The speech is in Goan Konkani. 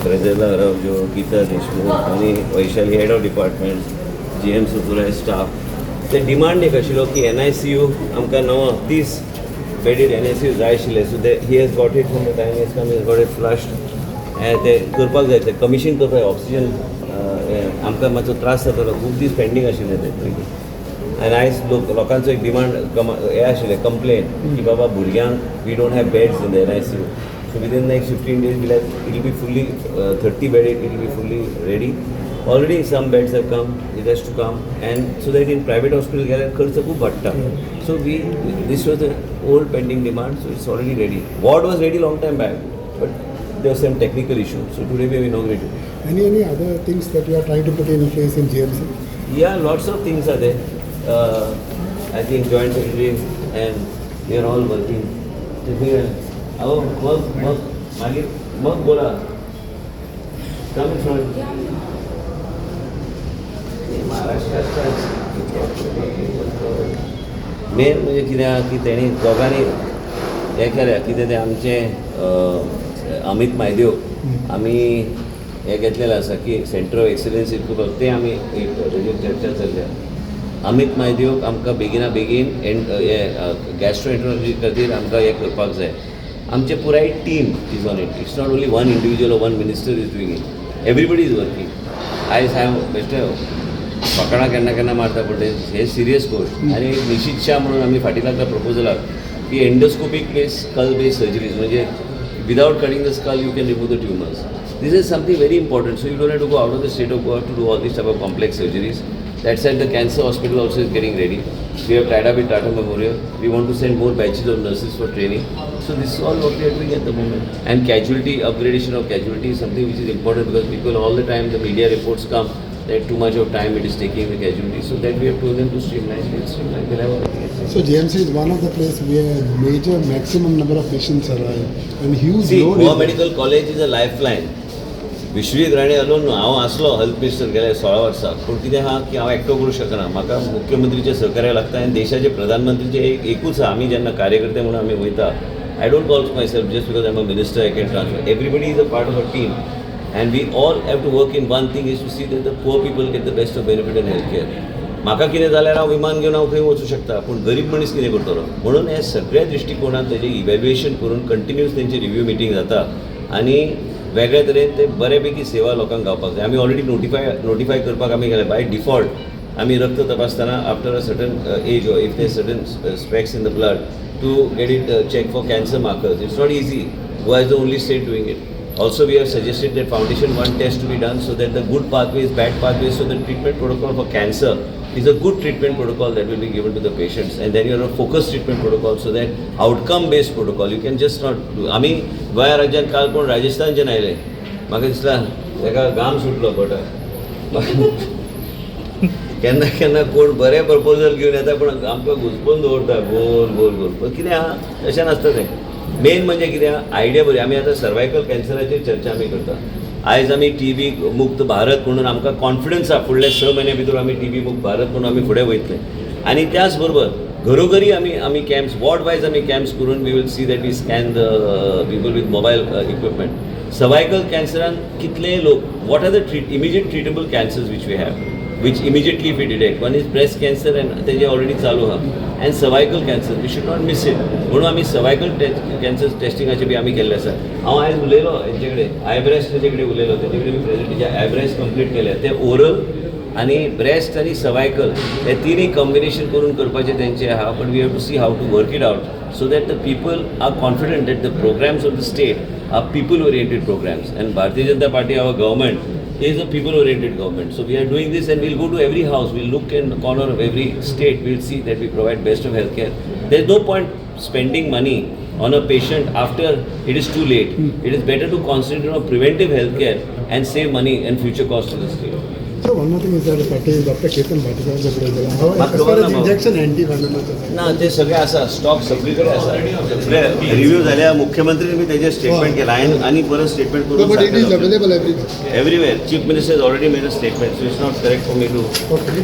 फ्रेजेला अरावजो, गीता देशमुख आनी Vaishali, head of department, GMC पुराय स्टाफ. ते डिमांड एक आशिल्लो की एनआयसीयू आमकां नवो 30 बेडीड एनआयसीयू जाय आशिल्लें. So they he has got it from the time has come, has got it flushed. ते करपाक जाय, ते कमिशन करपाक, ऑक्सिजन आमकां मातसो त्रास जातालो. खूब दीस पेंडींग आशिल्लें ते पयलीं. आनी आयज लोक लोकांचो एक डिमांड हें आशिल्लें, कंप्लेन की बाबा भुरग्यांक we don't have beds in the NICU. So within next 15 days will it will be fully 30 bedded, it will be fully ready. Already some beds have come, it has to come, and so that in private hospital गेल्यार खर्च खूब वाडटा. So we this was the old pending demand, so it's already ready. Ward was ready long time back, but there was some technical issue, so today we have inaugurated. Any other things that you are trying to put in place in GMC? Yeah, lots of things are there. I think joint secretary and we are all working. अहो, मग मग मागीर मग बोला. Come in front. महाराष्ट्रात मेन म्हणजे कितें आहा की तेणी दोगांनी हें केल्या. कितें तें आमचें अमित म्हादेव आमी हें घेतलेलें आसा की सेंटर ऑफ एक्सलन्स करपाक, तें आमी एक तेजेर चर्चा चल्ल्या. अमित म्हादेव आमकां बेगिना बेगीन एन हे गॅस्ट्रोएंट्रोलॉजी खातीर आमकां हें करपाक जाय. आमचे पुराय team is on it. It's not only one individual, one minister is doing it. Everybody is working. आयज हांव बेश्टें फकाणां केन्ना केन्ना मारता, पूण तें हे सिरियस गोश्ट. आनी एक निशीत शाह म्हणून आमी फाटीं लागला प्रपोजलाक की endoscopic base skull base surgeries, म्हणजे without cutting the skull you can remove the tumours. This is something very important. So you don't have to go out of the state of Goa to do all these type of complex surgeries. That said, the cancer hospital also is getting ready. We have tied up with Tata Memorial. We want to send more batches of nurses for training. So this is all what we are doing at the moment. And casualty, upgradation of casualty is something which is important, because people all the time, the media reports come that too much of time it is taking the casualty. So that we have told them to streamline. We'll streamline. We'll have a So GMC is one of the place where major maximum number of patients arrive and huge See, load Goa is there. Medical College is a lifeline. Vishwajit Rane alone न्हू. हांव आसलो हेल्थ मिनिस्टर गेल्या 16 वर्सां, पूण कितें आहा की हांव एकटो करूं शकना. म्हाका मुख्यमंत्रीचें सहकार्य लागता आनी देशाचे प्रधानमंत्रीचे एक एकूच आहा. आमी जेन्ना कार्यकर्ते म्हणून आमी वयता, I don't call myself just because I am a minister I can transfer. Everybody is a part of a team and we all have to work in one thing, is to see that the poor people get the best of benefit in health care. म्हाका कितें जाल्यार हांव विमान घेवन हांव खंय वचूं शकता, पूण गरीब मनीस कितें करतलो? म्हणून हे सगळ्या दृश्टिकोणान तेजें इवेल्युएशन करून कंटिन्युअस तेंची रिव्यू मिटींग जाता आनी वेगळ्या तरेन ते बऱ्यापैकी सेवा लोकांक गावपाक जाय. आमी ऑलरेडी नोटिफाय करपाक आमी गेले. बाय डिफॉल्ट आमी रक्त तपासतना after a certain age, if there certain spikes in the blood, to get it check for cancer markers. It's not easy. Goa is the only state doing it. Also, we have suggested that foundation one test to be done so that the good pathways, bad pathways, so the treatment protocol for cancer is a good treatment protocol that will be given to the patients, and then you have a focused treatment protocol, so that outcome based protocol you can just not do. आमी गोंया राज्यात काल कोण राजस्थानच्यान आयले, म्हाका दिसता ताका घाम सुटलो पोटाक. केन्ना केन्ना कोण बरें प्रपोजल घेवन येता, पूण आमकां घुसपून दवरता गोल गोल गोल. पण कितें आहा, तशें नासता तें. मेन म्हणजे कितें आहा, आयडिया बरी. आमी आतां सर्वायकल कॅन्सराचेर चर्चा आमी करता. आयज आमी टीबी मुक्त भारत म्हणून आमकां कॉन्फिडन्स आहा, फुडले 6 म्हयन्या भितर आमी टीबी मुक्त भारत म्हणून आमी फुडें वयतले. आनी त्याच बरोबर घरोघरी आमी कॅम्प्स, वॉर्ड वायज आमी कॅम्प्स करून we will see that we scan the people with mobile equipment. Cervical कॅन्सरान कितले लोक, what are the immediate treatable cancers which we have, which immediately if we detect? One is breast cancer, and तेजे ऑलरेडी चालू आहा, and cervical cancer, we should not miss it. म्हणून आमी सर्वायकल कॅन्सर टेस्टिंगाचे बी आमी केल्ले आसा. हांव आयज उलयलो हेंचे कडेन, आयब्रेस्टाचे कडेन उलयलो. तेजे कडेन बी प्रेजेंटेशन आयब्रेस्ट कंप्लीट केल्या. ते ओरल आनी ब्रेस्ट आनी सर्वायकल हे तिनूय कॉम्बिनेशन करून करपाचें तेंचें आहा, but we have to see how to work it out so that the people are confident that the programs of the state are people oriented programs, and Bharatiya Janata Party, our government, is a people oriented government. So we are doing this and we'll go to every house, we'll look in the corner of every state, we'll see that we provide best of healthcare. There's no point spending money on a patient after it is too late. It is better to concentrate on preventive healthcare and save money and future cost to the state. So one more thing is that pertains Dr. Ketan Bhatikar, how म्हाका as far खबर as ना भाऊ. Injection anti-venomous. ना, ते सगळे आसा, स्टॉक सगळी कडेन आसा. सगळे रिव्ह्यू झाल्या, मुख्यमंत्रीने बी तेजेर स्टेटमेंट केला. हांवें आनी परत statement No, but it is करून available everywhere. Everywhere. Chief Minister has already made a statement, so it's not correct for me to Okay.